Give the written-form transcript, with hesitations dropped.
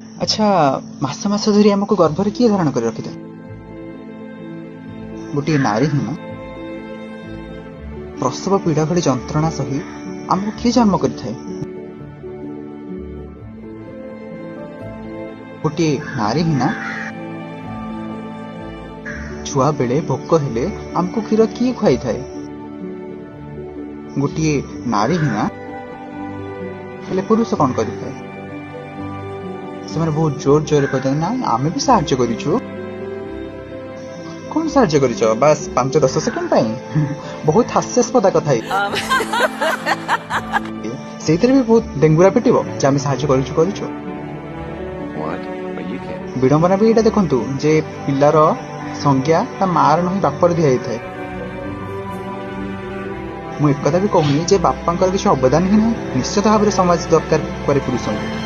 ଆଚ୍ଛା, ମାସ ମାସ ଧରି ଆମକୁ ଗର୍ଭରେ କିଏ ଧାରଣ କରି ରଖିଥାଏ? ଗୋଟିଏ ନାରୀ ହିଁ ନା। ପ୍ରସବ ପୀଡ଼ା ଭଳି ଯନ୍ତ୍ରଣା ସହି ଆମକୁ କିଏ ଜନ୍ମ କରିଥାଏ? ଗୋଟିଏ ନାରୀ ହିଁ ନା। ଛୁଆବେଳେ ଭୋକ ହେଲେ ଆମକୁ କ୍ଷୀର କିଏ ଖୁଆଇଥାଏ? ଗୋଟିଏ ନାରୀ ହିଁ ନା। ହେଲେ ପୁରୁଷ କ'ଣ କରିଥାଏ? ସେମାନେ ବହୁତ ଜୋର ଜୋରରେ କହିଥାନ୍ତି, ନା ଆମେ ବି ସାହାଯ୍ୟ କରିଛୁ। କଣ ସାହାଯ୍ୟ କରିଛ? ବାସ୍ 5-10 ସେକେଣ୍ଡ ପାଇଁ। ବହୁତ ହାସ୍ୟାସ୍ପଦ କଥା। ସେଇଥିରେ ବି ବହୁତ ଡେଙ୍ଗୁରା ପିଟିବ ଯେ ଆମେ ସାହାଯ୍ୟ କରିଛୁ କରିଛୁ। ବିଡ଼ମ୍ବନା ବି ଏଇଟା ଦେଖନ୍ତୁ ଯେ ପିଲାର ସଂଜ୍ଞା ତା ମାର ନୁହେଁ, ବାପର ଦିଆଯାଇଥାଏ। ମୁଁ ଏକଥା ବି କହୁନି ଯେ ବାପାଙ୍କର କିଛି ଅବଦାନ ହିଁ ନାହିଁ। ନିଶ୍ଚିତ ଭାବରେ ସମାଜ ଦରକାର କରେ ପୁରୁଷଙ୍କୁ।